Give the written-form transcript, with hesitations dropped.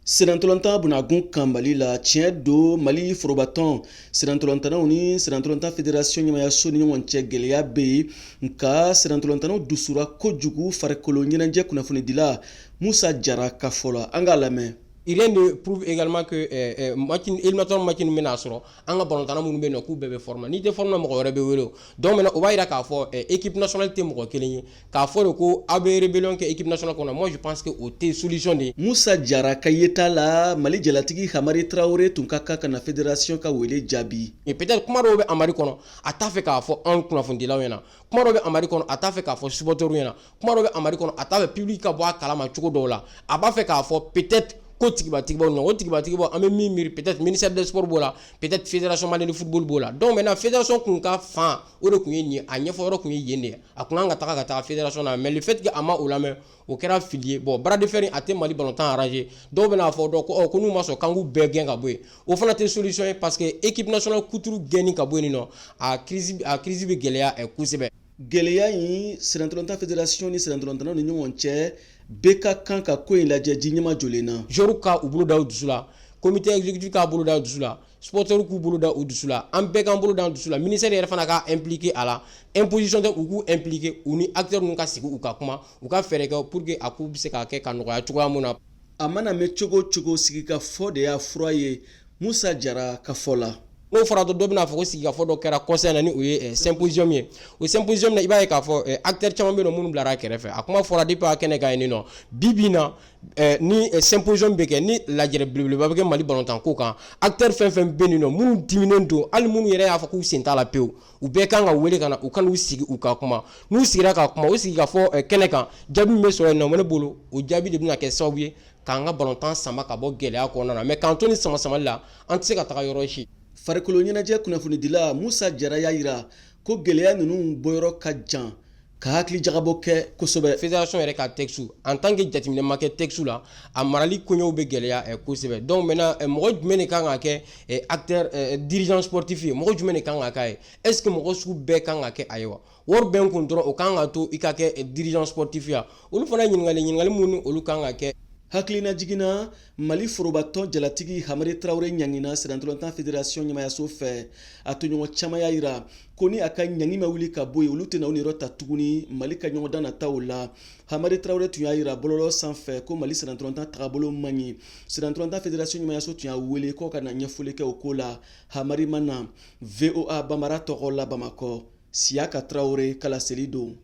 Sennantolatan bunagun kan Mali la, tiɲɛ don, Mali forobatɔn sennantolatannaw ni sennantolatan fédération ɲɛmayaso ni ɲɔgɔn cɛ, gɛlɛya bɛ yen. Nka sennantolatannaw dusura kojugu. Farikolo ɲɛnajɛ kunnafonidila Musa Jara ka fɔ la, an k'a lamɛn. Rien ne prouve également que match éliminatoire, match ninnu bɛna sɔrɔ an ka balontanna minnu bɛ yen nɔ, k'u bɛɛ bɛ forme. N'i tɛ forme na, mɔgɔ wɛrɛ bɛ wele. O donc maintenant, o b'a yira k'a fɔ équipe nationale tɛ mɔgɔ kelen ye. K'a fɔ de ko aw bɛ rébellion kɛ équipe nationale kɔnɔ, moi je pense que o tɛ solution de ye. Musa Jara ka yeta la, Mali jalatigi Hamari Traoré tun ka kan ka na fédération ka wele jaabi. Et peut-être kuma dɔw bɛ Hamari kɔnɔ, a t'a fɛ k'a fɔ anw kunnafonidilaw ɲɛna. Kuma dɔw bɛ Hamari kɔnɔ, a t'a fɛ k'a fɔ supporters ɲɛna. Kuma dɔw bɛ Hamari kɔnɔ, a t'a fɛ public ka bɔ a kalama cogo dɔw la. A b'a fɛ k'a fɔ peut-être ko tigiba tigibaw nɔ, o tigiba tigibaw, an bɛ min miiri, peut-être ministère des Sports b'o la, peut-être Fédération malienne de football b'o la. Donc maintenant, fédération kun ka fan, o de kun ye nin ye, a ɲɛfɔ yɔrɔ kun ye yen de ye. A kun kan ka taga fédération na, mais le fait que a ma o lamɛn, o kɛra fili ye. Bon, bras de fer, a tɛ Mali balontan arranger. Dɔw bɛna fɔ dɔn ko ɔ ko n'u ma sɔn k'an k'u bɛɛ gɛn ka bɔ yen, o fana tɛ solution ye, parce que équipe nationale kuturu gɛnni ka bɔ yen nɔ, a crise bɛ gɛlɛya kosɛbɛ. Gɛlɛya in sennantolatan fédération ni sennantolatannaw ni ɲɔgɔn cɛ, bɛɛ ka kan ka ko in lajɛ ji ɲɛma jɔlen na. Joueurs ka u bolo da u dusu la, comité exécutif k'a bolo da u dusu la, supporters k'u bolo da u dusu la, an bɛɛ k'an bolo da an dusu la. Ministère yɛrɛ fana ka impliqué a la, imposition tɛ, u k'u impliqué, u ni acteurs ninnu ka sigi, u ka kuma, u ka fɛɛrɛ kɛ pour que a ko bɛ se ka kɛ ka nɔgɔya cogoya mun na. A mana mɛn cogo o cogo, sigikafɔ de y'a fura ye, Musa Jara ka fɔ la. N'o fɔra, dɔ bɛna fɔ ko sigikafɔ dɔ kɛra kɔsa na, ni o ye symposium ye. O symposium na, i b'a ye k'a fɔ acteur caman bɛ yen nɔ minnu bilara kɛrɛfɛ. A kuma fɔra depuis a kɛnɛ kan yen nɔ. Bi bi in na, ni symposium bɛ kɛ, ni lajɛrɛ belebeleba bɛ kɛ Mali balontan ko kan, acteur fɛn fɛn bɛ yen nɔ minnu diminen don, hali minnu yɛrɛ y'a fɔ k'u sen t'a la pewu, u bɛɛ kan ka wele ka na, u ka n'u sigi, u ka kuma. N'u sigira ka kuma, o sigi ka fɔ kɛnɛ kan, jaabi min bɛ sɔrɔ yen nɔ, ne bolo, o jaabi de bɛna kɛ sababu ye k'an ka balontan sama ka bɔ gɛlɛya kɔnɔna na. Mais k'an to ni sama samali la, an tɛ se ka taga yɔrɔ si. Farikolo ɲɛnajɛ kunnafonidila Musa Jara y'a yira ko gɛlɛya ninnu bɔyɔrɔ ka jan ka hakili jagabɔ kɛ kosɛbɛ. Fédération yɛrɛ ka texte, en tant que jateminɛ ma kɛ texte la, a marali koɲɛw bɛ gɛlɛya kosɛbɛ. Donc maintenant, mɔgɔ jumɛn de kan ka kɛ acteur, dirigeant sportif ye? Mɔgɔ jumɛn de kan ka k'a ye? Est ce que mɔgɔ sugu bɛɛ kan ka kɛ a ye wa? Wari bɛ n kun dɔrɔn, o kan ka to i ka kɛ dirigeant sportif ya? Olu fana ye ɲininkali minnu olu kan ka kɛ. Hakilina jiginna, Mali forobatɔn jalatigi Hamari Tarawele ɲangina sennantolatan fédération ɲɛmayaso fɛ. A tɔɲɔgɔn caman y'a yira ko ni a ka ɲangi ma wuli ka bɔ yen, olu tɛna u niyɔrɔ ta tuguni Mali ka ɲɔgɔndan nataw la. Hamari Tarawele tun y'a yira bɔlɔlɔ sanfɛ ko Mali sennantolatan tagabolo man ɲi. Sennantolatan fédération ɲɛmayaso tun y'a wele k'o ka na ɲɛfɔli kɛ o ko la, Hamari ma na. VOA Bambara tɔgɔ la, Bamakɔ, Siyaka Tarawele ka laseli don.